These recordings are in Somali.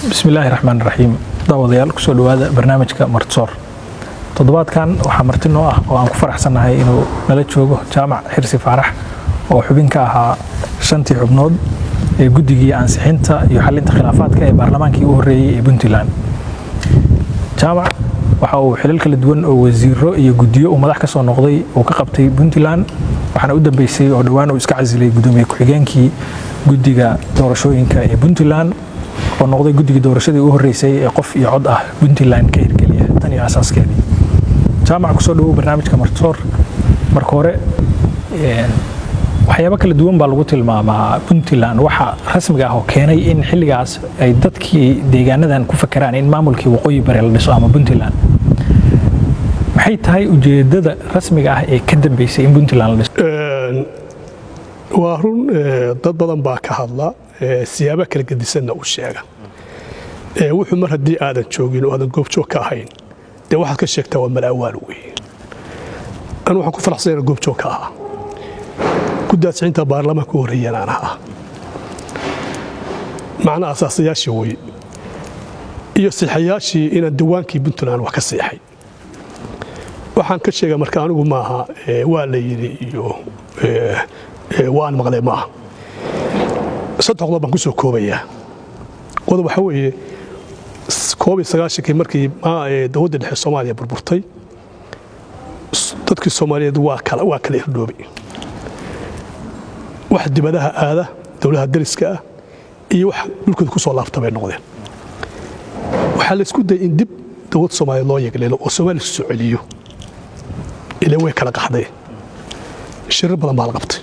Bismillaahi raxmaan raxiim. Daawadayaal, kusoo dhowaada barnaamijka Martisoor. Toddobaadkan waxaa marti noo ah oo aan ku faraxsannahay inuu nala joogo Jaamac Xirsi Faarax, oo xubin ka ahaa shantii xubnood ee guddigii ansixinta iyo xalinta khilaafaadka ee baarlamaankii u horreeyey ee Puntland. Jaamac waxa uu xilal kala duwan oo wasiiro iyo guddiyo uu madax ka soo noqday uu ka qabtay Puntland, waxaana u dambeysay oo dhowaan uu iska casilay gudoomiye ku-xigeenkii guddiga doorashooyinka ee Puntland, oo noqday guddigii doorashadii u horreysay ee qof iyo cod ah Puntland ka hirgeliya tan iyo asaaskeedii. Jaamac, kusoo dhawow barnaamijka Martisoor. Marka hore, waxyaabo kala duwan baa lagu tilmaamaa Puntland. Waxa rasmiga ah oo keenay in xilligaas ay dadkii deegaanadan ku fakeraan in maamulkii Waqooyi Bari la dhiso ama Puntland, maxay tahay ujeedada rasmiga ah ee ka dambeysay in Puntland la dhiso? Waa run, dad badan baa ka hadla, siyaabo kala gedisanna u sheega. Wuxuu mar haddii aadan joogin oo aadan goobjoog ka ahayn, dee waxaad ka sheegtaa waa malaawaal weeye. Anu waxaan ku faraxsan inaan goobjoog ka ahaa, guddi ansixinta baarlamaanka u horreeyaan aan ahaa, macnaha asaasayaashii wey iyo siixayaashii inaan diwaankii Puntland wax ka siixay. Waxaan ka sheega marka anigu maaha waa la yidhi iyo waan maqlay maaha. Saddex qodob baan ku soo koobayaa. Qodob waxaa weeye, 91-kii markii dowladda dhexe Soomaaliya burburtay, dadkii Soomaaliyeed waa kala irdhoobay. Wax dibadaha aada, dowladaha dariska ah, iyo wax dhulkooda ku soo laabta bay noqdeen. Waxaa la isku dayay in dib dowladda Soomaaliyeed loo yegleelo oo Soomaaliya isku soo celiyo, ilaa way kala qaxday. Shirar badan baa la qabtay.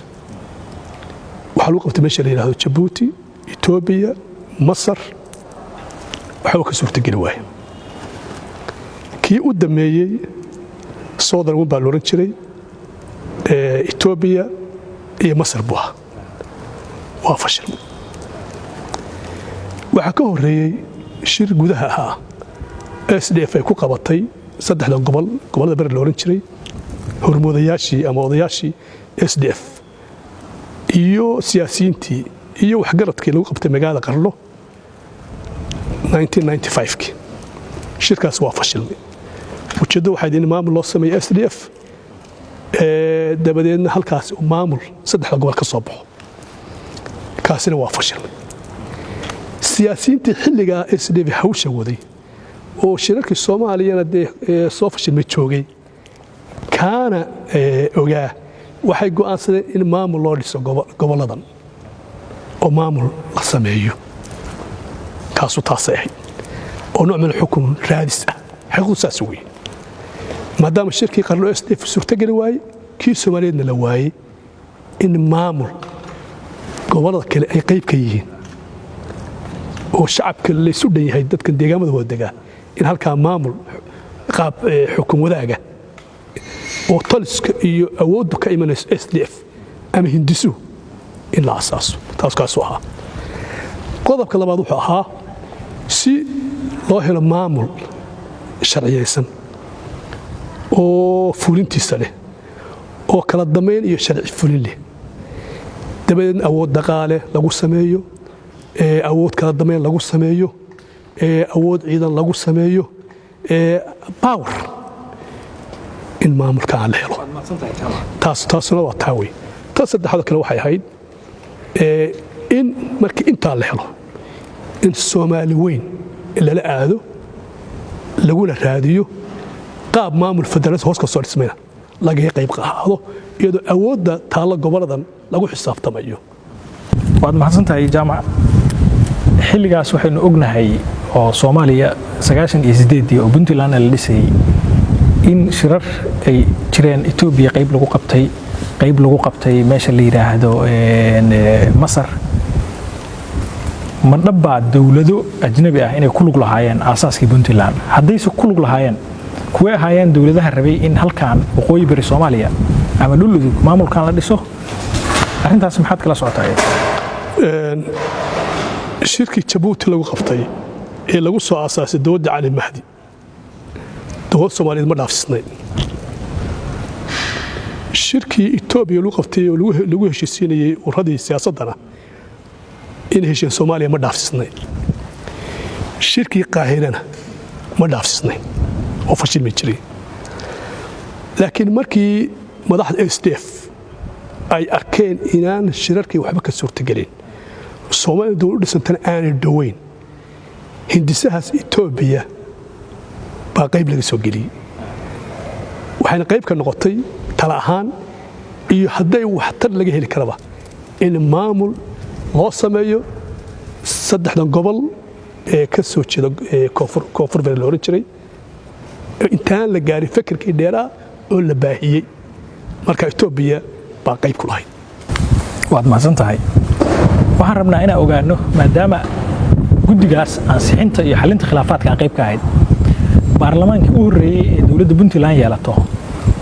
Waxaa lagu qabtay meesha la yidhahdo Jabuuti, Etoobiya, Masar. Waxba ka suurtageli waaye. Kii u dammeeyey Southern One baa la odhan jiray, Etoobiya iyo Masar buu ahaa, waa fashilmay. Waxaa ka horreeyey shir gudaha ahaa, SDF ay ku qabatay saddexda gobol, gobollada beri la odhan jiray, hormoodayaashii ama odayaashii SDF iyo siyaasiyiintii iyo waxgaradkii, lagu qabtay magaalada Qarlo 1995kii. Shirkaas waa fashilmay. Ujeeddo waxayd in maamul loo sameeyo SDF, dabadeedna halkaas maamul saddexda gobol ka soo baxo. Kaasina waa fashilmay. Siyaasiyiintii xilligaa SDF hawsha waday oo shirarkii Soomaaliyana dee soo fashilmay joogay, kaana ogaa, waxay go'aansadeen in maamul loo dhiso gobolladan oo maamul la sameeyo. Kaasu taasay ahayd oo nooc min xukun raadis ah. Xaqiiqdu saas weeye. Maadaama shirkii Qarlo SDF suurtogeli waayey, kii Soomaaliyeedna la waayey, in maamul gobollada kale ay qayb ka yihiin oo shacabka laysu dhan yahay, dadkan deegaamada wada degaa, in halkaa maamul qaab xukun wadaaga oo taliska iyo awooddu ka imanayso SDF ama hindisuhu in la asaaso, taas kaasuu ahaa. Qodobka labaad wuxuu ahaa si loo helo maamul sharciyaysan oo fulintiisa leh oo kala damayn iyo sharci fulin leh, dabadeedna awood dhaqaale lagu sameeyo, awood kala damayn lagu sameeyo, awood ciidan lagu sameeyo, power, in maamulka aan la helo. Taasuna waa taa wey. Ta saddexaadoo kale waxay ahayd in markii intaa la helo, in Soomaali weyn lala aado, laguna raadiyo qaab maamul federaalist hoos ka soo dhismayna lagaga qayb qaado, iyadoo awoodda taallo gobolladan lagu xisaabtamayo. Waad mahadsan tahay, Jaamac. Xilligaas waxaynu ognahay oo Soomaaliya 98-dii oo Puntland la dhisayey in shirar ay jireen, Etoobiya qayb lagu qabtay, qayb lagu qabtay meesha la yidhaahdo Masar. Ma dhabbaa dowlado ajnabi ah inay ku lug lahaayeen aasaaskii Puntland? Haddayse ku lug lahaayeen, kuway ahaayeen dowladaha rabay in halkan Waqooyi Bari Soomaaliya ama dhul udug maamulkan la dhiso? Arrintaas maxaad kala socotaa? Shirkii Jabuuti lagu qabtay ee lagu soo aasaasay dowladda Cali Mahdi, dowlad Soomaaliyeed ma dhaafsisnayn. Shirkii Etoobiya lagu qabtay oo lagu heshiisiinayey uradii siyaasaddana inay hesheen Soomaaliya ma dhaafsisnayn. Shirkii Qaahirana ma dhaafsisnayn oo fashilmi jiray. Laakiin markii madaxda SDF ay arkeen inaan shirarkii waxba ka suurtagelin, Soomaaliya dowlad u dhisantana aanay dhoweyn, hindisahaas Etoobiya baa qayb laga soo geliyey. Waxayna qayb ka noqotay tala ahaan iyo hadday waxtar laga heli karaba in maamul loo sameeyo saddexdan gobol ee ka soo jeeda Koonfur Bari la ohan jiray, intaan la gaarin fekerkii dheeraa oo la baahiyey. Marka Etoobiya baa qayb ku lahayd. Waad mahadsan tahay. Waxaan rabnaa inaan ogaano, maadaama guddigaas ansixinta iyo xalinta khilaafaadka qayb ka ahayd, baarlamaankii u horreeyey ee dowladda Puntland yeelato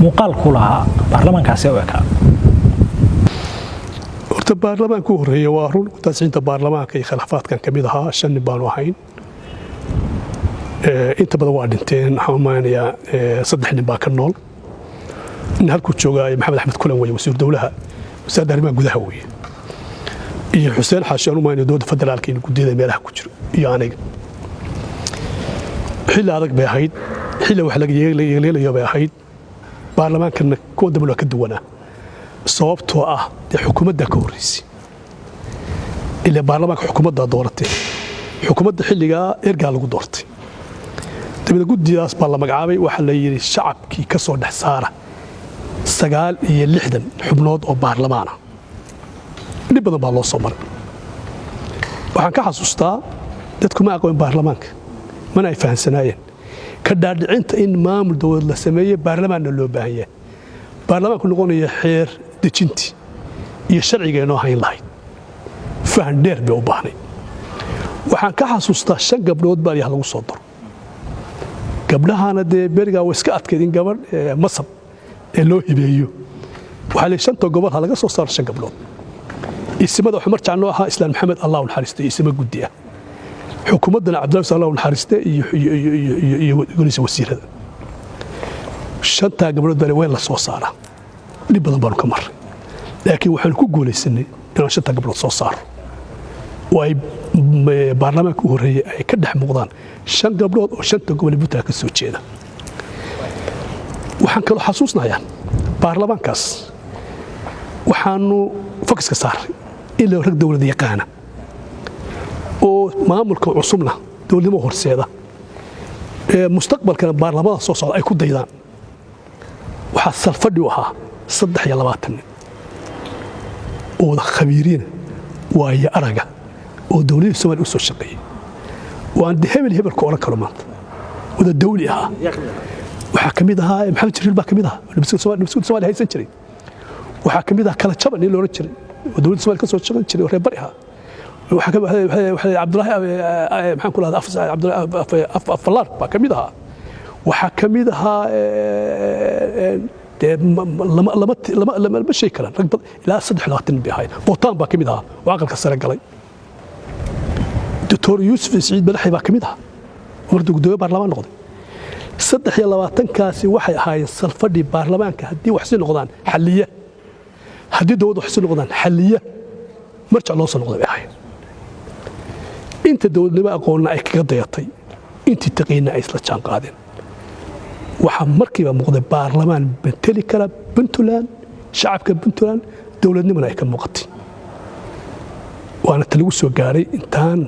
muuqaalku lahaa baarlamaankaasee u ekaa? Horta baarlamaanka u horreeya, waa run, ansixinta baarlamaanka iyo khilaafaadkan ka mid ahaa. Shan nin baanu ahayn. Inta badan waa dhinteen. Waxaan u malaynayaa saddex nin baa ka nool. Nin halkuu joogaa Maxamed Axmed Kulan weye, wasiir dowlaha wasaaradda arrimaha gudaha weye, iyo Xuseen Xaashi, aan u malaynayo dowladda federaalka in guddiyada meelaha ku jiro, iyo aniga. Xilli adag bay ahayd, xilli wax laga yeeleelayo bay ahayd. Baarlamaankana kuwa dambe waa ka duwanaa, sababtoo ah dee xukuumaddaa ka horreysay. Ilaa baarlamaanka xukuumaddaa dooratay, xukuumadda xilligaa ergaa lagu doortay. Dabeedna guddidaas baa la magacaabay. Waxaa la yidhi shacabkii ka soo dhex saara 69 xubnood oo baarlamaana. Dhib badan baa loo soo maray. Waxaan ka xasuustaa dadku ma aqoon baarlamaanka, mana ay fahamsanaayeen ka dhaadhicinta in maamul dowlad la sameeyey, baarlamaanna loo baahan yahay, baarlamaanku noqonaya xeer dejintii iyo sharciga inoo hayn lahayd. Fahan dheer bay u baahnay. Waxaan ka xasuustaa shan gabdhood baa yah lagu soo daro. Gabdhahana dee berigaa way iska adkayd in gabadh masab ee loo hibeeyo. Waxaa la shanta gobol ha laga soo saaro shan gabdhood. Isimada waxaa marjac noo ahaa Islaan Maxamed, Allah u naxariiste, iyo isima guddi ah. Xukuumaddana Cabdillahi, Allah u naxariiste, iyo goliisa wasiirada. Shantaa gabdhood baa weyn la soo saaraa. Dhib badan baanu ka marray, laakiin waxaanu ku guulaysanay inaan shantaa gabdhood soo saaro oo ay baarlamaanka u horreeyey ay ka dhex muuqdaan shan gabdhood oo shanta gobol ee Puntland ka soo jeeda. Waxaan kaloo xasuusnayaa baarlamaankaas waxaanu focuska saaray in la rag dowlad yaqaana oo maamulka cusubna dowladnimo horseeda, ee mustaqbalkana baarlamada soo socda ay ku daydaan. Waxaa salfadhi u ahaa 23 nin oo wada khabiiriina, waayo araga, oo dowladihii Somaaliya u soo shaqeeyey, oo aan de hebel hebelka odhan karo maanta, wada dawli ahaa. Waxaa ka mid ahaa Maxamed Jibriil baa ka mid ahaa, nabadgudda Somaaliya haysan jiray. Waxaa ka mid ahaa Kala Jaban nin la odhan jiray oo dowladda Somaaliya ka soo shaqayn jiray oo reer bari ahaa. Waxaa ka Cabdullaahi, maxaan ku lahdaa, Cabdullaahi Afalaar baa ka mid ahaa. Waxaa ka mid ahaa dee lama sheegi karaan rag ilaa 23 nin bay ahaayeen. Bootaan baa ka mid ahaa oo aqalka sare galay. Doctor Yuusuf Siciid Madaxi baa ka mid ahaa, markuu gudoomiye baarlamaan noqday. 23-kaasi waxay ahaayeen salfadhii baarlamaanka. Haddii wax si noqdaan xalliya, haddii dowladda wax si noqdaan xalliya, marjac loo soo noqday bay ahaayeen. Inta dowladnimo aqoonna ay kaga dayatay, intii taqiinna ay isla jaan qaadeen. Waxaa markiiba muuqday baarlamaan mateli kara Puntland, shacabka Puntland, dowladnimona ay ka muuqatay. Waana ta lagu soo gaaray intaan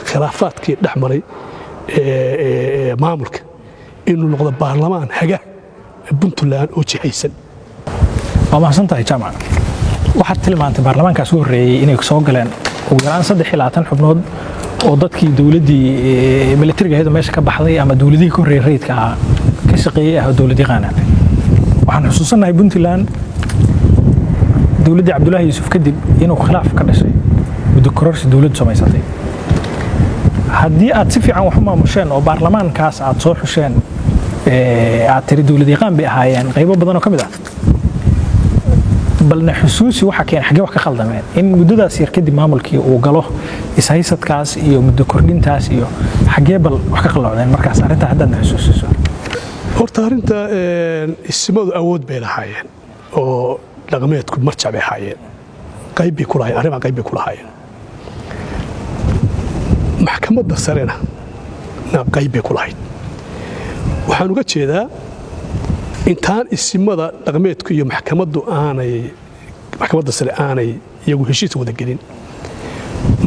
khilaafaadkii dhex maray maamulka inuu noqdo baarlamaan haga Puntland oo jihaysan. Waa mahadsan tahay, Jaamac. Waxaad tilmaantay baarlamaankaas u horreeyey inay soo galeen ugu yaraan 23 xubnood oo dadkii dowladdii militariga ahayd oo meesha ka baxday ama dowladihii ka horreeyey rayidka ahaa ka shaqeeyey ah oo dowlad yaqaana. Waxaan xusuusannahay Puntland dowladdii Cabdullaahi Yuusuf kadib inuu khilaaf ka dhashay muddo kororsi dowladdu samaysatay. Haddii aad si fiican wax u maamusheen oo baarlamaankaas aad soo xusheen, aad tiri dowlad yaqaan bay ahaayeen qaybo badan oo ka mid ah, balna xusuusi waxa keen, xaggee wax ka khaldameen in muddadaas yar kadib maamulkii uu galo ishaysadkaas iyo muddo kordhintaas, iyo xaggee bal wax ka qalloocdeen markaas arrintaa haddaadna xusuusiso? Horta arrinta isimadu awood bay lahaayeen oo dhaqameedku marjac bay ahaayeen, qayb bay ku lahaayeen arrimaha, qayb bay ku lahaayeen. Maxkamadda sarena Qayb bay ku lahayd. Waxaan uga jeedaa, intaan isimada dhaqmeedku iyo maxkamaddu aanay, maxkamadda sare aanay iyagu heshiis wada gelin,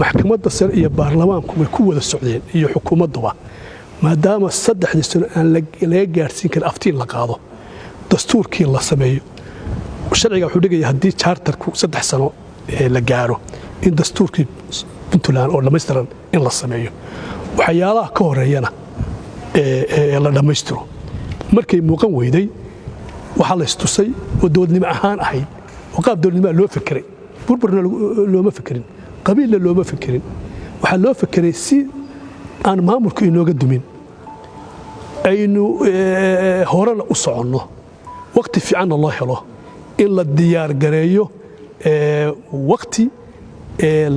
maxkamadda sare iyo baarlamaanku way ku wada socdeen iyo xukuumadduba, maadaama 3dii sano aan laga gaadhsiin karin aftiin la qaado, dastuurkii la sameeyo. Sharciga wuxuu dhigaya haddii jaartarku 3 sano la gaaro in dastuurkii Puntland oo dhammaystiran in la sameeyo, waxyaalaha ka horeeyana ee la dhammaystiro. Markay muuqan weyday, waxaa la istusay oo dowladnimo ahaan ahayd oo qaab dowladnimoa loo fekeray. Burburna looma fekerin, qabiilna looma fekerin. Waxaa loo fekeray si aan maamulku inooga dumin, aynu horena u soconno, waqti fiicanna loo helo in la diyaar gareeyo waqti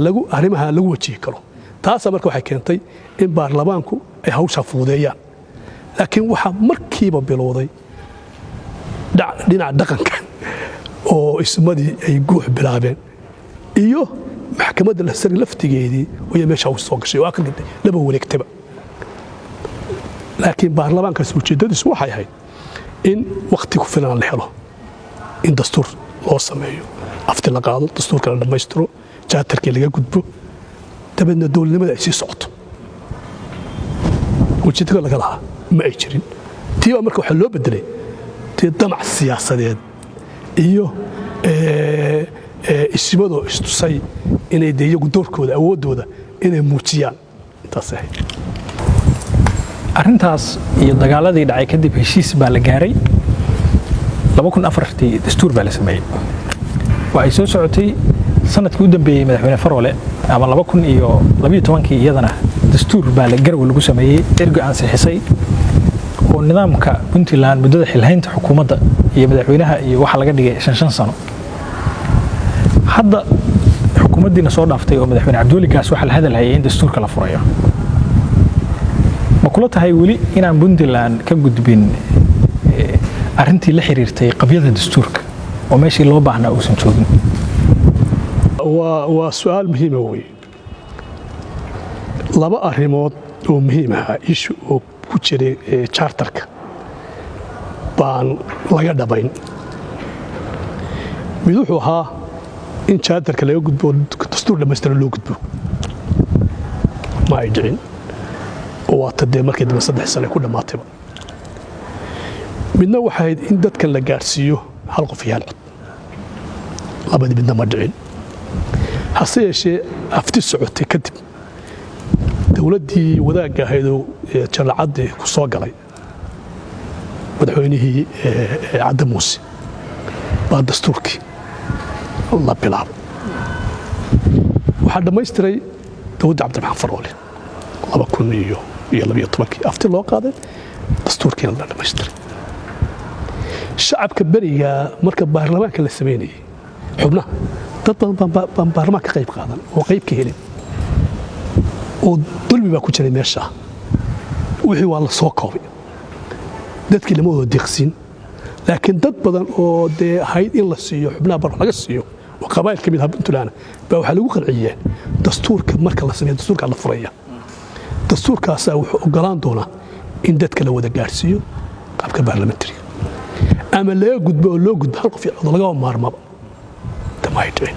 lagu arrimaha lagu wajihi karo. Taasaa marka waxay keentay in baarlamaanku ay hawshaa fududeeyaan. Laakiin waxaa markiiba bilowday dhinaca dhaqanka oo ismadii ay guux bilaabeen iyo maxkamadda lasari laftigeedii oya meesha soo gashay oo akhriga laba wareegtaba. Laakiin baarlamaankaas ujeeddadiisu waxay ahayd in wakhti ku filan la helo in dastuur loo sameeyo, afti la qaado, dastuurka la dhammaystiro, jaatarkii laga gudbo, dabeedna dowladnimada ay sii socoto. Ujeeddada laga lahaa ma ay jirin. Tii baa marka waxaa loo bedelay dee damac siyaasadeed iyo isimadoo istusay inay dee iyagu doorkooda, awooddooda inay muujiyaan. Intaas ahayd. Arrintaas iyo dagaaladii dhacay kadib heshiis baa la gaaray. 2004tii dastuur baa la sameeyey. Waxay soo socotay sanadkii u dambeeyey madaxweyne Faroole ama 2012kii. Iyadana dastuur baa la Garowe lagu sameeyey, ergo ansixisay, oo nidaamka Puntland muddada xilhaynta xukuumadda iyo madaxweynaha iyo waxaa laga dhigay 5 5 sano. Hadda xukuumaddiina soo dhaaftay oo madaxweyne Cabdiweli Gaas waxaa la hadalhayay in dastuurka la furayo. Ma kula tahay weli inaan Puntland ka gudbin arrintii la xiriirtay qabyada dastuurka oo meeshii loo baahnaa uusan joogin? Waa su-aal muhiima wey. Laba arrimood oo muhiim ahaa ishu oo ku jiray charterka baan laga dhabayn. Mid wuxuu ahaa in charterka laga gudbo oo dastuur dhammaystiran loo gudbo. Ma ay dhicin oo waata dee markii dambe 3 sane ku dhammaatayba. Midna waxay ahayd in dadkan la gaadhsiiyo hal qof iyo hal cod. Labadii midna ma dhicin. Hase yeeshee, afti socotay kadib, dowladdii wadaagga ahaydoo jalacaddii ku soo galay madaxweynihii Cadde Muuse baa dastuurkii la bilaabay. Waxaa dhammaystiray dowladda Cabdiraxmaan Faroole 2012kii. Afti loo qaaday, dastuurkiina la dhammaystiray. Shacabka beriga marka baarlamaanka la samaynayay xubnaha, dad badan baan baarlamaanka ka qayb qaadan oo qayb ka helin oo dulmi baa ku jiray meesha. Wixii waa la soo koobay, dadkii lama wada deeqsiin, laakiin dad badan oo dee ahayd in la siiyo xubnaha bar laga siiyo oo qabaa'il ka mid ah Puntland baa waxaa lagu qanciyee dastuurka marka la sameeyo, dastuurka la furaya, dastuurkaasaa wuxuu ogolaan doonaa in dadka la wada gaadhsiiyo qaabka baarlamentariga ama laga gudbo oo loo gudbo hal qof iyo cod lagaba maarmaba. Tama ay dhicin.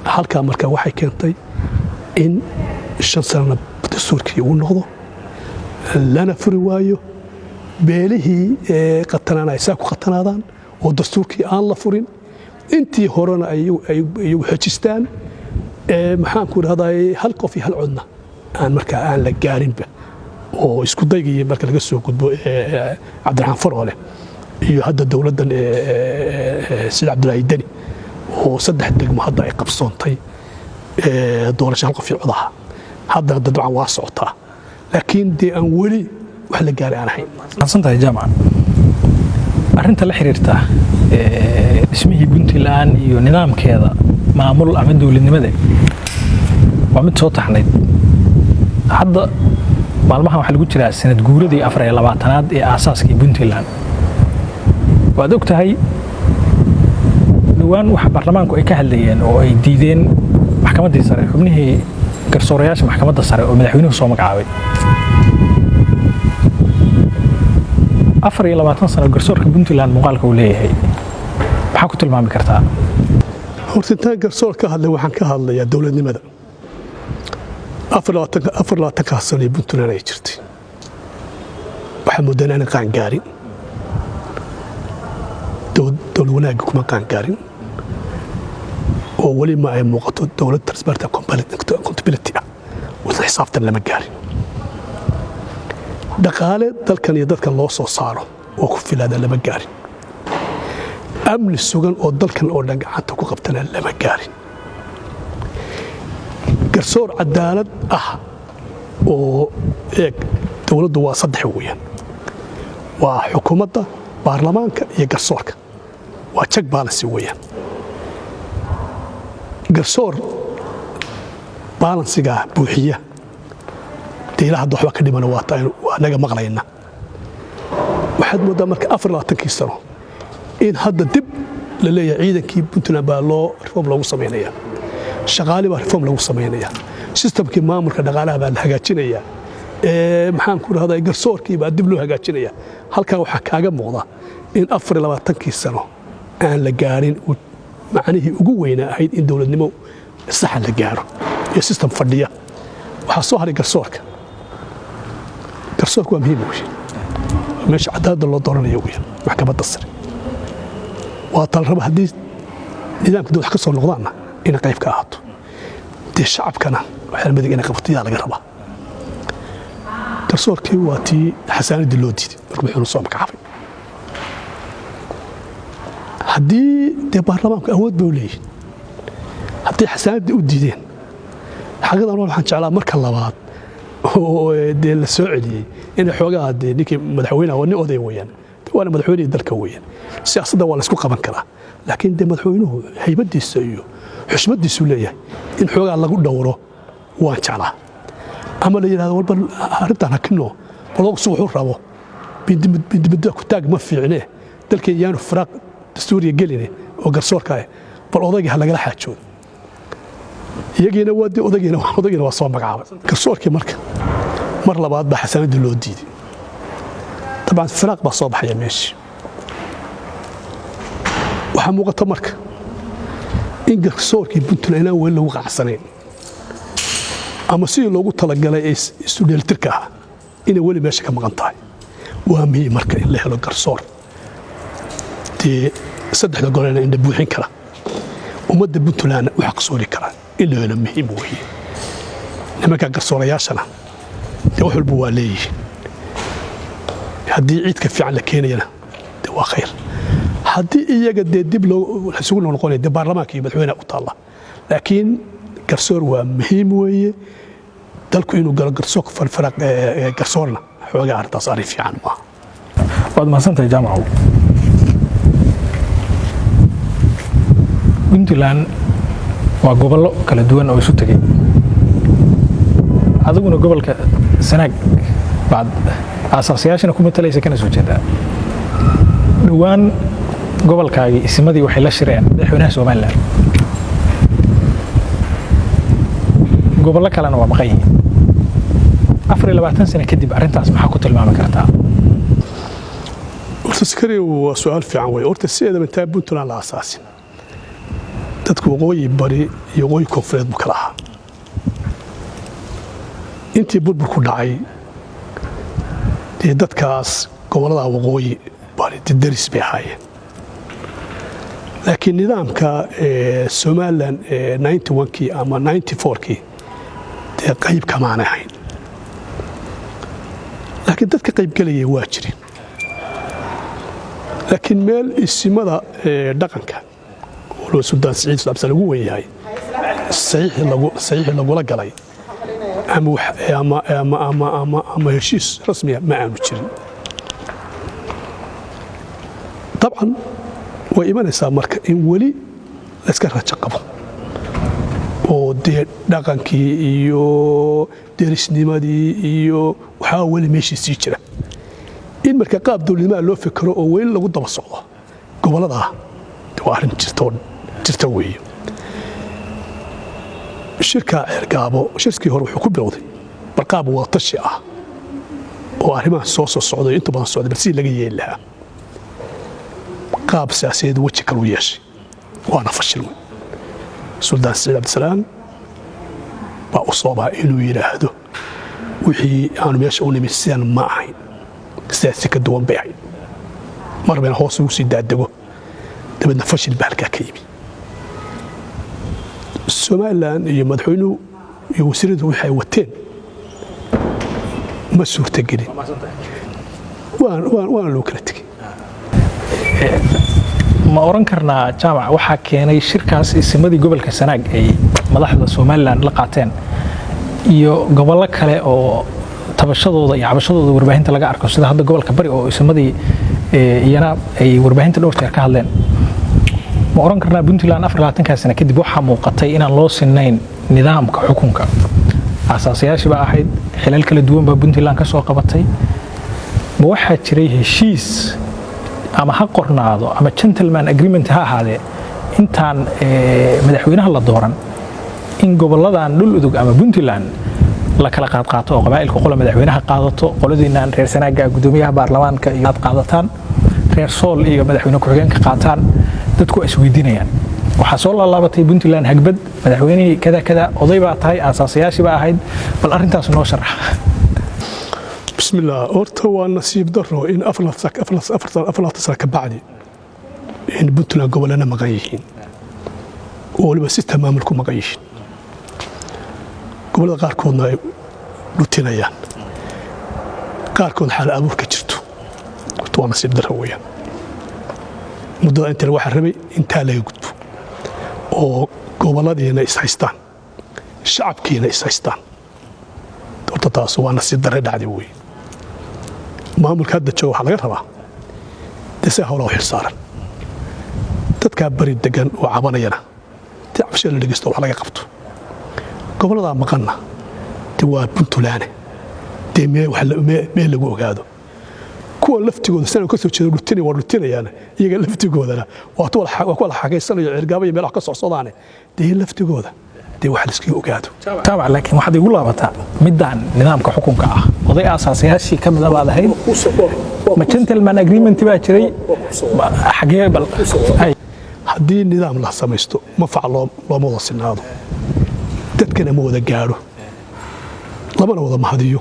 Halkaa marka waxay keentay in 5 sanana dastuurkii uu noqdo, lana furi waayo, beelihii qatanaana ay saa ku qatanaadaan oo dastuurkii aan la furin, intii horena ay iyagu xejistaan. Maxaan ku idhahdaa, hal qof iyo hal codna aan markaa aan la gaarinba oo isku daygii marka laga soo gudbo Cabdiraxmaan Faroole iyo hadda dowladdan sida Cabdulaahi Deni oo saddex degmo hadda ay qabsoontay doorasho hal qof iyo codaha. Haddana dabcan waa socotaa, laakiin dee aan weli wax la gaaray aan ahayn. Mahadsantahay, Jaamac. Arrinta la xiriirta dhismihii Puntland iyo nidaamkeeda maamul ama dowladnimada waa mid soo taxnayd. Hadda maalmahan waxaa lagu jiraa sanad guuradii 24aad ee aasaaskii Puntland. Waad og tahay, dhowaan waxa baarlamaanku ay ka hadlayeen oo ay diideen maxkamaddii sare, xubnihii garsoorayaasha maxkamadda sare oo madaxweynuhu soo magacaabay. 24 sano garsoorka Puntland muuqaalka uu leeyahay maxaa ku tilmaami kartaa? Horta intaan garsoor ka hadlay, waxaan ka hadlayaa dowladnimada. 24-kaa sano ee Puntland ay jirtay, waxaa moodaa inaanan qaangaarin. Dowlad wanaagga kuma qaangaarin oo weli ma ay muuqato dowlad transparent, accountability ah oo isla xisaabtan lama gaarin. Dhaqaale dalkan iyo dadkan loo soo saaro oo ku filaada lama gaarin. Amni sugan oo dalkan oo dhan gacanta ku qabtana lama gaarin. Garsoor cadaalad ah oo eeg, dowladdu waa saddex weeyaan: waa xukuumadda, baarlamaanka iyo garsoorka. Waa check balance weeyaan. Garsoor balance-igaa buuxiya dee ilaa hadda waxba ka dhimana, waa waa naga maqlayna. Waxaad mooddaa marka 24-kii sano in hadda dib la leeyahay ciidankii Puntland baa loo reform loogu samaynaya, shaqaali baa reform lagu samaynaya, system-kii maamulka dhaqaalaha baa la hagaajinaya, maxaan ku rahdaa, garsoorkii baa dib loo hagaajinaya. Halkaa waxaa kaaga muuqda in 24-kii sano aan la gaarin macnihii ugu weynaa ahayd in dowladnimo saxa la gaaro iyo system fadhiya. Waxaa soo haray garsoorka. Garsoorka waa muhiim wey, meesha cadaaladda loo dooranayo weya. Maxkamadda sare waa tal raba haddii nidaamka dad wax ka soo noqdaanna inay qayb ka ahaato. Dee shacabkana waxaa midig inay qabato yaa laga rabaa. Garsoorkii waa tii xasaanaddii loo diiday markuu madaxweynuhu soo magacaabay. Haddii dee baarlamaanku awood bay u leeyihin, haddii xasaanaddii u diideen, xaqiiqdan waxaan jeclaa marka labaad oo dee la soo celiyey inay xoogaa dee ninkii madaxweynaha waa nin oday weeyaan, waana madaxweynihii dalka weeyaan. Siyaasadda waa laysku qaban karaa, laakiin dee madaxweynuhu haybadiisa iyo xushmadiisuu leeyahay, in xoogaa lagu dhowro waan jeclaa, ama la yidhahdo walba arrintan hakino balogsu wuxuu rabo bindimidda ku taag ma fiicne, dalkeen yaanu firaaq dastuuriya geline oo garsoorka ah bal odaygii ha lagala xaajoodo. Iyagiina waa dee odagiina waa soo magacaabay garsoorkii. Marka mar labaad baa xasaanaddii loo diiday. Dabcan firaaq baa soo baxaya meeshii. Waxaa muuqata marka in garsoorkii Puntland inaan weli lagu qanacsanayn ama sidii loogu talagalay ee isu dheelitirka ahaa inay weli meesha ka maqan tahay. Waa muhiim marka in la helo garsoor dee saddexda golena indha buuxin kara, ummadda Puntlandna u xaqsoori kara in la helo muhiim weeye. Nimanka garsoorayaashana dee wax walba waa leeyihiin. Haddii ciidka fiican la keenayana dee waa khayr. Haddii iyaga dee dib loo isugu noqonaya, dee baarlamaanka iyo madaxweynaha u taalla. Laakiin garsoor waa muhiim weeye. Dalku inuu galo garsoorka farfaraq garsoorna xoogaa arrintaas arrin fiican maaha. Waad mahadsantahay, Jaamacow. Puntland waa gobollo kala duwan oo isu tegey. Adiguna gobolka Sanaag baad aasaasyaashana ku matalaysa kana soo jeedaa. Dhowaan gobolkaagii isimadii waxay la shireen madaxweynaha Somaliland, gobollo kalena waa maqan yihiin. 24 sano kadib arrintaas maxaa ku tilmaami kartaa? Horta Sakari, waa su-aal fiican wey. Horta sideedaba intaa Puntland la asaasin, dadku waqooyi bari iyo waqooyi koonfureed buu kala ahaa. Intii burburku dhacay dee dadkaas gobollada waqooyi bari dee deris bay ahaayeen, laakiin nidaamka Somaliland 91-kii ama 94-kii dee qayb kamaanay ahayn, laakiin dadka qaybgelayay waa jireen. Laakiin meel isimada dhaqanka oo Suldaan Siciid Suldaamsan ugu weyn yahay saxiixii lagula galay ama heshiis rasmiya ma aanu jirin. Dabcan way imanaysaa marka in weli layska rajo qabo oo dee dhaqankii iyo derisnimadii iyo waxaa weli meeshii sii jira, in marka qaab dowladnimaa loo fekero oo weli lagu daba socdo gobolladaa waa arrin jirta weeye. Shirka Ceergaabo, shirkii hore wuxuu ku bilowday barqaab wadatashi ah. Oo arrimaha soo soo socday, inta badan socday, bal sidii laga yeeli lahaa qaab siyaasadeed weji kalu yeeshay, waana fashilmay. Suldaan Siciid Cabdisalaam baa u soo baha inuu yidhaahdo wixii aanu meesha u nimid sidan ma ahayn, sidaasi ka duwan bay ahayd. Mar bayna hoos ugu sii daadego, dabeedna fashil baa halkaa ka yimi. Somaliland iyo madaxweynuhu iyo wasiiradu wixii ay wateen ma suurtagelin, waana loo kala tegey. Ma oran karnaa, Jaamac, waxaa keenay shirkaas isimadii gobolka Sanaag ay madaxda Somaliland la qaateen iyo gobollo kale oo tabashadooda iyo cabashadooda warbaahinta laga arko, sida hadda gobolka Bari oo isimadii iyana ay warbaahinta dhowr jeer ka hadleen? Ma oran karnaa Puntland 24-kaa sano kadib waxaa muuqatay inaan loo sinnayn nidaamka xukunka? Asaasayaashii baa ahayd, xilal kala duwan baa Puntland ka soo qabatay. Ma waxaa jiray heshiis, ama ha qornaado ama gentleman agreement ha ahaadee, intaan madaxweynaha la dooran in goboladan dhul udug ama Puntland la kala qaadqaato oo qabaa'ilka qola madaxweynaha qaadato, qoladiinaan reer Sanaaga guddoomiyaha baarlamaanka iyo aad qaadataan, reer Sool iyo madaxweyne ku-xigeenka qaataan? Dadku waa isweydiinayaan. Waxaa soo laalaabatay Puntland hagbad madaxweynihii kada kada. Oday baa tahay, aasaasayaashii baa ahayd, bal arrintaas noo sharax. Bismillaah. Horta waa nasiib daro in 24 sano ka bacdi in Puntland gobolana maqan yihiin oo waliba si tamaamul ku maqan yihiin, gobollada qaarkoodna ay dhutinayaan, qaarkood xaala abuur ka jirto. Horta waa nasiib daro weeyaan. Muddada inta waxaa rabay intaa laga gudbo oo gobolladiina is haystaan, shacabkiina is haystaan. Horta taas waa nasiib darre dhacday weeye. Maamulka hadda jooga waxaa laga rabaa dee si howlaa u xilsaaran dadkaa bari degan oo cabanayana dee cabashada la dhegeysto, wax laga qabto. Gobolladaa maqanna dee waa Puntland, dee meel lagu ogaado. Kuwa laftigooda sana ka soo jeeda dhutinaya waa dhutinayaan, iyaga laftigoodana waa kuwa la xakaysanayo, Ceerigaabo iyo meelaha ka socsoodaane, dee laftigooda dee wax la iskaga ogaado. Jaamac, laakiin waxaad igu laabataa midaan nidaamka xukunka ah. Oday aasaasiyaashii ka mid a baad ahayd. Ma gentleman agreement baa jiray? Xagee bal? Haddii nidaam la samaysto, manfac looma wada sinaado, dadkana ma wada gaadho, lamana wada mahadiyo.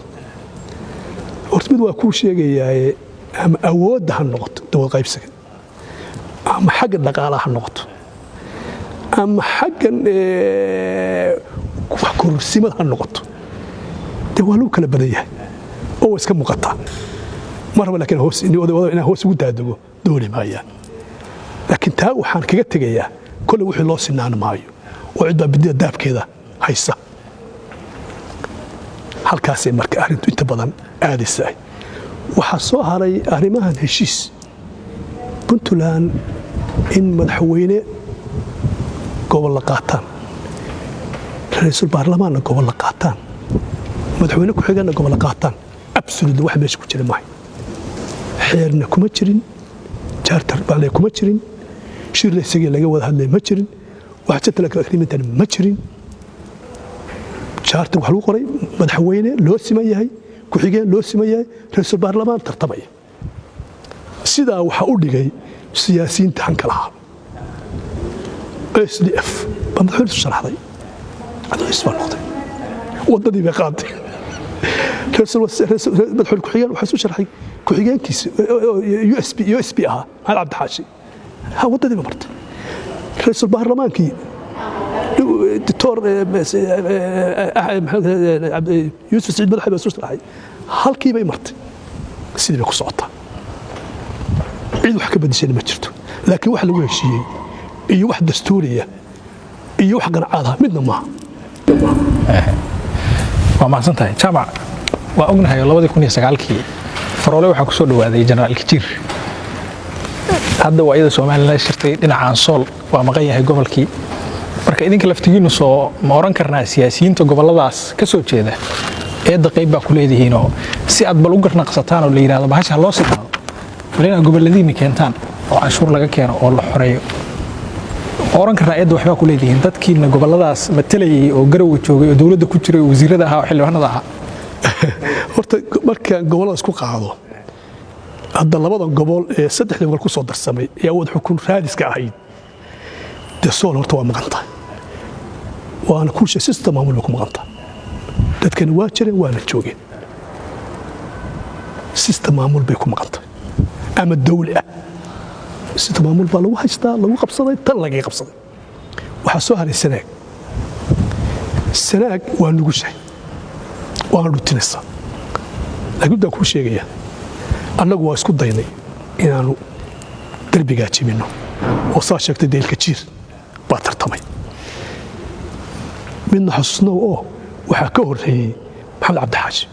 Horta mid waa kuu sheegayaaye, ama awoodda ha noqoto dawad qaybsiga, ama xagga dhaqaalaha ha noqoto, ama xaggan wax kororsimada ha noqoto, dee waa lagu kala badan yahay oo waa iska muuqataa. Ma raba laakiin hoos inaan hoos ugu daadego dooni maayaan, laakiin taa waxaan kaga tegayaa kolley wixii loo sinaan maayo oo cid baa bidida daabkeeda haysa. Halkaasay marka arrintu inta badan aadaysaa. Waxaa soo haray arrimahan heshiis Puntland in madaxweyne gobol la qaataan, ra-iisul baarlamaanna gobol la qaataan, madaxweyne ku-xigeenna gobol la qaataan. Absolutely wax meesha ku jira maahay. Xeerna kuma jirin, charter baale kuma jirin, shir la isagii laga wada hadlay ma jirin, wax gentleman agreement-an ma jirin. Charter waxa lagu qoray madaxweyne loo siman yahay, ku-xigeen loo siman yahay, ra-iisul baarlamaan tartamaya. Sidaa waxaa u dhigay siyaasiyiinta hanka lahaa. SDF baa madaxweyne isu sharaxday, Cabdilciis baa noqday, waddadii bay qaaday. Madaxweyne ku-xigeen waxaa isu sharaxay ku-xigeenkiisa USP, USP ahaa, Maxamed Cabdixaashi, ha waddadii ba martay. Ra-iisul baarlamaankii Doctor Yuusuf Siciid madaxay baa isu sharaxay, halkii bay martay, sidii bay ku socotaa. Cid wax ka bedeshayna ma jirto, laakiin wax lagu heshiiyey iyo wax dastuuriya iyo wax qancaada midna maaha. Waa mahadsan tahay, Jaamac. Waa ognahay oo 2009-kii Faroole waxaa ku soo dhawaaday Jenaraal Kijiir. Hadda waa iyada Somaliland shirtay, dhinacaan Sool waa maqan yahay gobolkii. Marka idinka laftigiinu soo ma oran karnaa siyaasiyiinta goboladaas ka soo jeeda eedda qayb baa ku leedihiinoo si aad bal u garnaqsataan oo la yidhahdo bahasha ha loo sinaado, bal inaad goboladiinni keentaan oo canshuur laga keeno oo la xoreeyo? Ma oran karnaa eedda waxbaa ku leedihiin dadkiina goboladaas matalayay oo Garowe joogay oo dowladda ku jiray oo wasiirada ahaa oo xildhibaanada ahaa? Horta markaan gobollada isku qaado, hadda labadan gobol ee saddexda gobol ku soo darsamay ee awood xukun raadiska ahayd, dee Sool horta waa maqan tahay, waana kuusha system maamul bay ku maqan tahay. Dadkani waa jireen, waana joogeen, system maamul bay ku maqan tahay ama dawli ah. System maamul baa lagu haystaa, lagu qabsaday, tan lagaga qabsaday. Waxaa soo haray Sanaag. Sanaag waa nugushahay, waana dhutinaysaa, laakiin middaan kuu sheegaya, annagu waa isku daynay inaannu derbigaa jebinno oo saa sheegtay deelka jiir baa tartamay. Midna xusuusnow oo waxaa ka horreeyey Maxamed Cabdixaaji,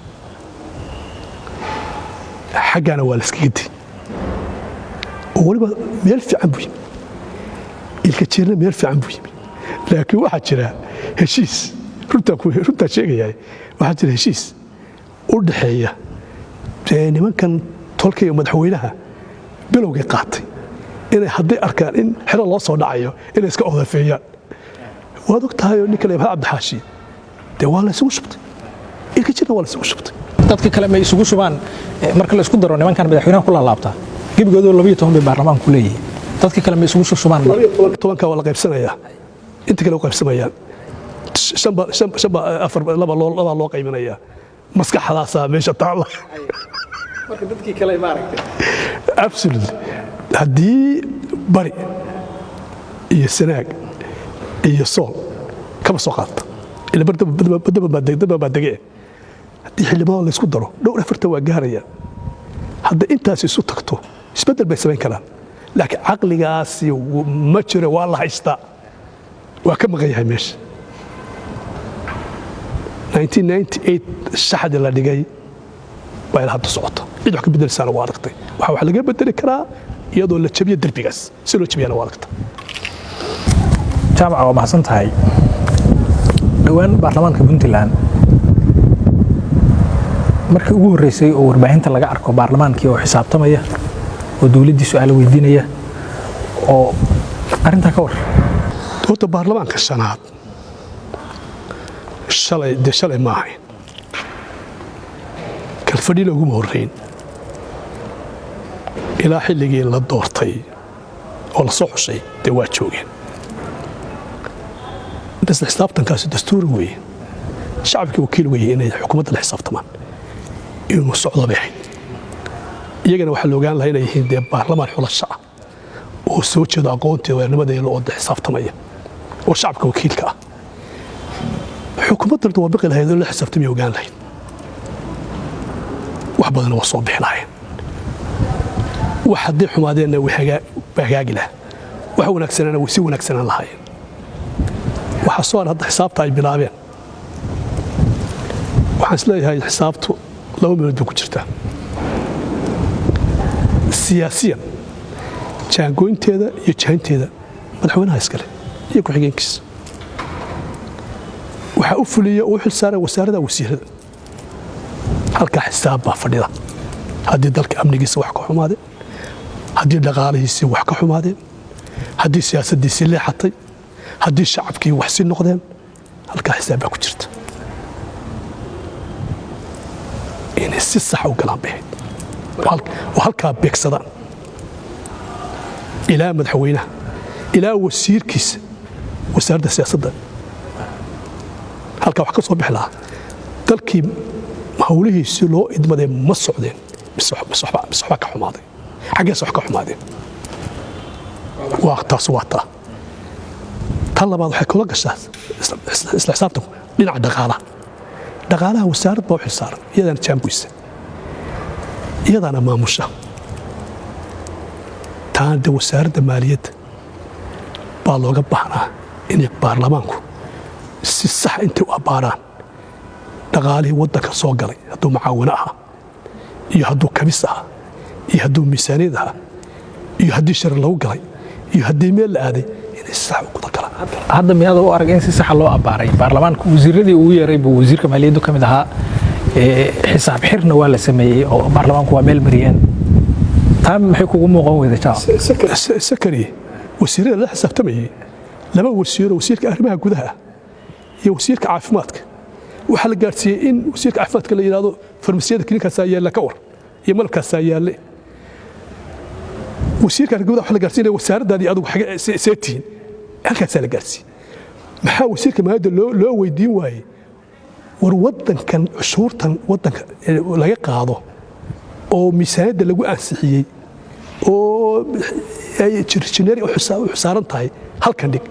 xaggaana waa la iskaga day oo weliba meel fiican buu yimi, Ilka Jiirna meel fiican buu yimi. Laakiin waxaa jira heshiis, runtaan sheegayaa, waxaa jira heshiis u dhaxeeya nimankan tolka iyo madaxweynaha bilowgay qaatay inay hadday arkaan in xero loo soo dhacayo inay iska odafeeyaan. Waad og tahay oo ninka la Maxamed Cabdixaashi dee waa la isugu shubtay, Ilka Jirna waa la isugu shubtay. Dadka kale ma isugu shubaan. Marka la isku daro nimankan madaxweynaha ku laalaabtaa, gebigoodoo 12 bay baarlamaanku leeyihiin. Dadka kale ma isugu shubaan? 12-ka waa la qaybsanayaa, inta kale u qaybsamayaan shanba afar, laba loo labaa loo qaybinayaa. Maskaxdaasaa meesha taalla. Marka dadkii kale maaragtay. Absolutely. Haddii Bari iyo Sanaag iyo Sool kama soo qaadata ila badaba baa dege, haddii xildhibaan laysku daro dhowr afartan waa gaarayaan. Hadda intaas isu tagto isbeddel bay samayn karaan, laakiin caqligaasi ma jiro, waa la haystaa, waa ka maqan yahay meesha. 1998 shaxdi la dhigay waa ila hadda socota, cid wax ka bedelaysaana waa aragtay. Waxaa wax laga bedeli karaa iyadoo la jabiyo derbigaas, si loo jabiyana waa aragtay. Jaamaca, waa mahadsan tahay. Dhowaan baarlamaanka Puntland markii ugu horreysay oo warbaahinta laga arko baarlamaankii oo xisaabtamaya oo dowladdii su-aalo weydiinaya oo arrintaa ka war. Horta baarlamaanka shanaad shalay, dee shalay ma ahayn, kalfadhina uguma horreyn. Ilaa xilligii la doortay oo la soo xushay dee waa joogeen. Isla xisaabtankaasi dastuuri weeye, shacabkii wakiil weeye inay xukuumadda la xisaabtamaan, inuu socdo bay ahayd. Iyagana waxaa la ogaan lahaa inay yihiin dee baarlamaan xulasho ah oo soo jeedo aqoonteeda, weernimadeeda oo de xisaabtamaya oo shacabka wakiilka ah. Xukuumadda waa biqi lahayd oo la xisaabtamaya, ogaan lahayd, wax badanna waa soo bixi lahayn. Wax hadday xumaadeenna way hagaagi lahaa, wax wanaagsanana way si wanaagsanaan lahaayeen. Waxaa soo har hadda xisaabta ay bilaabeen. Waxaan isleeyahay xisaabtu laba meelood bay ku jirtaa: siyaasiyan jaangooynteeda iyo jahaynteeda madaxweynaha iskale iyo ku-xigeenkiisa, waxaa u fuliya oo u xil saaran wasaaradda wasiirada. Halkaa xisaab baa fadhida. Haddii dalka amnigiisa wax ka xumaadeen, haddii dhaqaalihiisii wax ka xumaadeen, haddii siyaasaddiisii leexatay, haddii shacabkii wax si noqdeen, halkaa xisaab baa ku jirta. Inay si saxa u galaan bay ahayd oo halkaa beegsadaan, ilaa madaxweynaha ilaa wasiirkiisa wasaaradda siyaasadda. Halkaa wax ka soo bixi lahaa, dalkii hawlihiisii loo idmadee ma socdeen mise waxbaa ka xumaaday, xaggees wax ka xumaadeen? Waa taas, waa taa. Tan labaad waxay kula gashaa isla xisaabtanku dhinaca dhaqaalaha. Dhaqaalaha wasaarad baa u xilsaaran, iyadaana jaamgoysa, iyadaana maamusha. Taana de wasaaradda maaliyadda baa looga baahnaa inay baarlamaanku si sax intay u abbaaraan dhaqaalihii waddanka soo galay, hadduu macaawino ahaa iyo hadduu kabis ahaa iyo hadduu miisaaniyad ahaa iyo haddii shari lagu galay iyo haddii meel la aaday, inay si sax u guda galaan. Hadda miyaada u arag in si saxa loo abbaaray? Baarlamaanka wasiiradii uu yeeray buu wasiirka maaliyaddu ka mid ahaa. Xisaab xirna waa la sameeyey oo baarlamaanku waa meel mariyeen. Taa maxay kugu muuqan weyda, Jaamac? Sakari, wasiirada la xisaabtamayay laba wasiiro, wasiirka arrimaha gudaha ah iyo wasiirka caafimaadka. Waxaa la gaadhsiiyey in wasiirka caafimaadka la yidhahdo farmasiyada kiniinkaasaa yaalla ka war iyo malabkaasaa yaalle. Wasiirka gudaha waxa la gaarsiinaya wasaaraddaadii adigu see tihiin, halkaasaa la gaarsiiyey. Maxaa wasiirka maaliyadda loo weydiin waayey? War waddankan cushuurtan waddanka laga qaado oo miisaaniyadda lagu ansixiyey oo ay jineeri u xisaaran tahay, halkan dhig.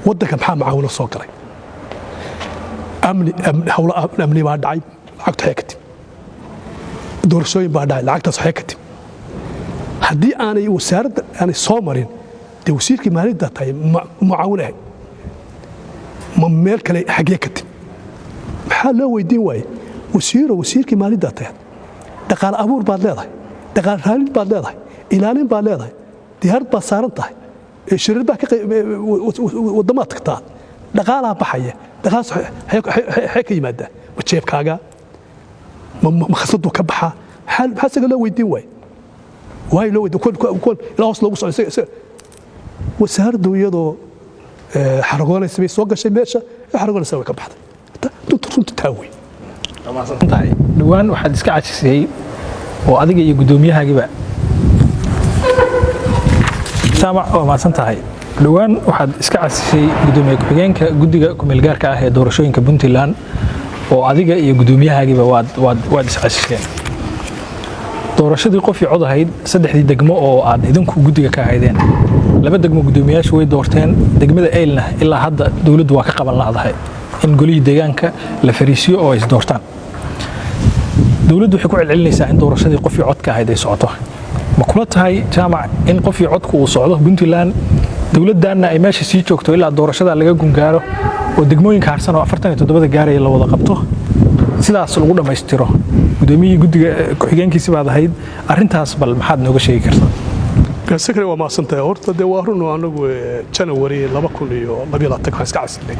Waddanka maxaa macaawino soo galay? Amni, hawlo amni baa dhacay, lacagtu xee ka timi. Doorashooyin baa dhacay, lacagtaas xee ka timi. Haddii aanay wasaaradda aanay soo marin, dee wasiirkii maaliyadda tahay mucaawin ahayd ma meel kale xaggee ka timi? Maxaa loo weydiin waaye? Wasiiro, wasiirkii maaliyadda tahay, dhaqaale abuur baad leedahay, dhaqaale raalin baad leedahay, ilaalin baad leedahay, diyaarad baad saaran tahay, shirar baa ka waddamaad tagtaa, dhaqaalaa baxaya, dhaqaalaas xee ka yimaadaa? Ma jeebkaaga ma khasladuu ka baxaa? Maxaa isaga loo weydiin waaye? Waayo loo weydiin kuwan ilaa hoos loogu socdo wasaaraddu iyadoo xaragoonaysa bay soo gashay meesha, xaragoonaysa way ka baxday. Runta taa wey. Tahay dhowaan waxaad iska cajisay oo adiga iyo guddoomiyahagiba. Jaamac, waa mahadsan tahay. Dhowaan waxaad iska casisay guddoomiye ku-xigeenka guddiga kumeelgaarka ah ee doorashooyinka Puntland, oo adiga iyo guddoomiyahagiba waad iscasiseen. Doorashadii qofii cod ahayd, saddexdii degmo oo aad idinku guddiga ka ahaydeen, laba degmo guddoomiyaashu way doorteen. Degmada Eylna ilaa hadda dowladdu waa ka qaban la'dahay in golihii deegaanka la fariisiyo oo ay is doortaan. Dowladdu waxay ku celcelinaysaa in doorashadii qofii codka ahayd ay socoto. Ma kula tahay, Jaamac, in qofii codku uu socdo Puntland, dowladdanna ay meesha sii joogto ilaa doorashada laga gungaaro oo degmooyinka harsan oo 47-da gaaraya la wada qabto, sidaas lagu dhammaystiro? Gudoomiyihii guddiga ku-xigeenkiisi baad ahayd. Arrintaas bal maxaad nooga sheegi kartaa? Sakre, waa mahadsantahay. Horta dee waa run oo anagu Janawari 2022 waxaan iska casilnay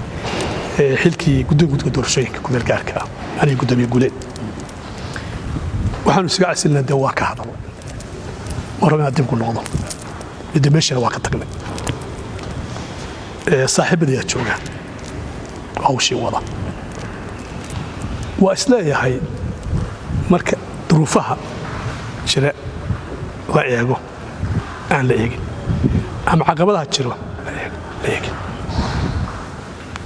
xilkii gudoomiya guddiga doorashooyinka kumeel gaarka ah, aniga gudoomiye Guuleed. Waxaanu isaga casilnaa dee waa ka hadal ma rabo inaad dib ku noqdo. Dee meeshana waa ka tagnay, saaxiibadayaa jooga hawshii wada. Waa isleeyahay marka duruufaha jira la eego, aan la eegin ama caqabadaha jiro la eegin,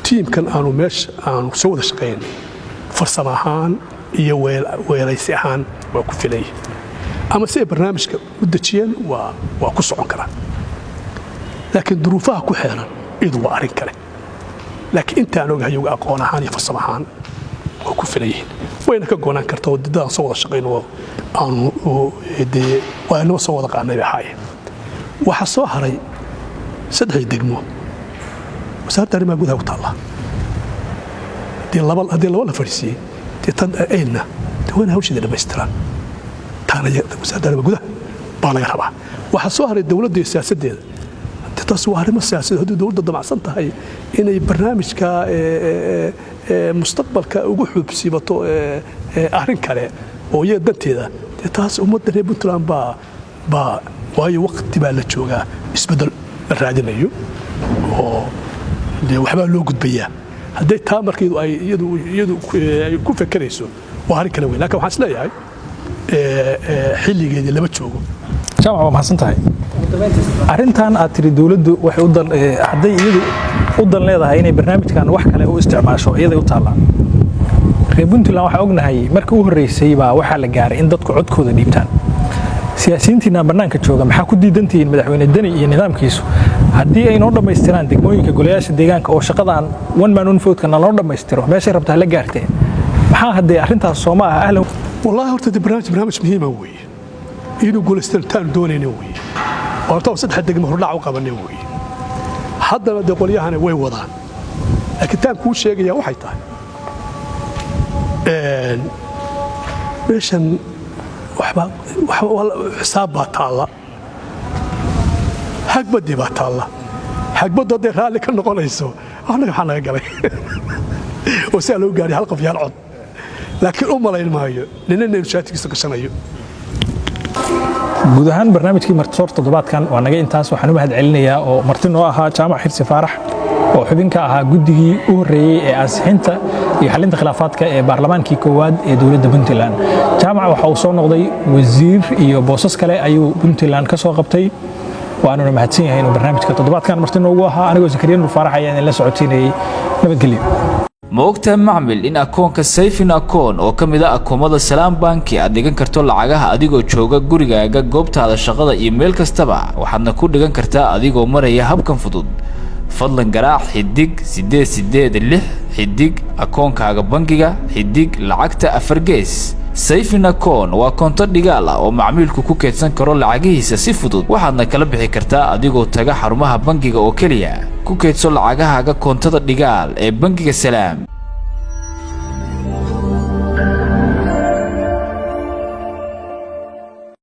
tiimkan aanu meesha aanu soo wada shaqaynay farsamo ahaan iyo weelaysi ahaan waa ku filan yihin, ama si ay barnaamijka u dejiyeen waa ku socon karaan. Laakiin duruufaha ku xeeran iyadu waa arrin kale. Laakiin intaan ogahay uga aqoon ahaan iyo farsamo ahaan waa ku filan yihiin, wayna ka goonaan karta oo didadaan soo wada shaqayn oo aanu dee waanimo soo wada qaanay bay ahaayeen. Waxaa soo haray saddexdii degmo, wasaaradda arrimaha gudaha ku taalla. Haddii laba la fadhiisiiyey, dee tan Eylna dee wayna hawsheeda dhammaystiraan. Taana wasaaradda arrimaha gudaha baa laga rabaa. Waxaa soo haray dowladda iyo siyaasaddeeda. Dee taas waa arrimo siyaasadeed. Haddii dowladda damacsan tahay inay barnaamijka mustaqbalka ugu xuubsiibato arrin kale oo iyaga danteeda, dee taas ummadda reer Puntland baa waayo waqti baa la joogaa isbeddel la raadinayo oo dee waxbaa loo gudbayaa. Hadday taa markaydu ay iyadu ay ku fekerayso waa arrin kale weyn. Lakin waxaan isleeyahay xilligeedii lama joogo. Jaamac, waa mahadsan tahay. Arrintan aad tiri dowladdu waxay u dan, hadday iyadu u dan leedahay inay barnaamijkan wax kale u isticmaasho, iyaday u taallaa. Reer Puntland waxaa ognahay markii u horreysay baa waxaa la gaaray in dadku codkooda dhiibtaan. Siyaasiyiintiina bannaanka jooga, maxaa ku diidantihiin madaxweyne Deni iyo nidaamkiisu haddii ay noo dhammaystiraan degmooyinka golayaasha deegaanka oo shaqadan one man one vote-ka naloo dhammaystiro, meeshay rabtaa la gaartee? Maxaa haddee arrintaas sooma ah ahlan? Wallahi horta dee barnaamij muhiima weeye, inuu guulaystaan taanu doonayna weeye. Horta saddex degmo hordhac u qabanay weeye. Haddana dee qolyahana way wadaan. Laakiin taan kuu sheegaya waxay tahay, meeshan waxba xisaab baa taalla, xagbadii baa taalla. Xagbaddu hadday raalli ka noqonayso, annaga maxaa naga galay? Oo sidaa loo gaadhay hal qof iyo hal cod. Laakiin u malayn maayo nina inaynu shaatigiisa gashanayo. Guud ahaan barnaamijkii Martisoor toddobaadkan waa naga intaas. Waxaan u mahad celinayaa oo marti noo ahaa Jaamac Xirsi Faarax. Oo xubin ka ahaa guddigii u horreeyey ee ansixinta iyo xalinta khilaafaadka ee baarlamaankii koowaad ee dowladda Puntland. Jaamac waxa uu soo noqday wasiir iyo boosas kale ayuu Puntland ka soo qabtay, waanuna mahadsan yahay inuu barnaamijka toddobaadkan marti noogu ahaa. Anigoo Zakariya Nur Faarax ayaa idinla socotiinayay. Nabadgelyo. Ma ogtahay macmil in akoonka saving account oo ka mid ah akoomada Salaam Banki aad dhigan karto lacagaha adigoo jooga gurigaaga, goobtaada shaqada iyo meel kastaba? Waxaadna ku dhigan kartaa adigoo maraya habkan fudud. Fadlan garaac *886# akoonkaaga bangiga, xidig, lacagta, afar gees. Saving account waa koonto dhigaal ah oo macmiilku ku keydsan karo lacagihiisa si fudud. Waxaadna kala bixi kartaa adigoo taga xarumaha bangiga oo keliya. Ku keydso lacagahaaga koontada dhigaal ee bangiga Salaam.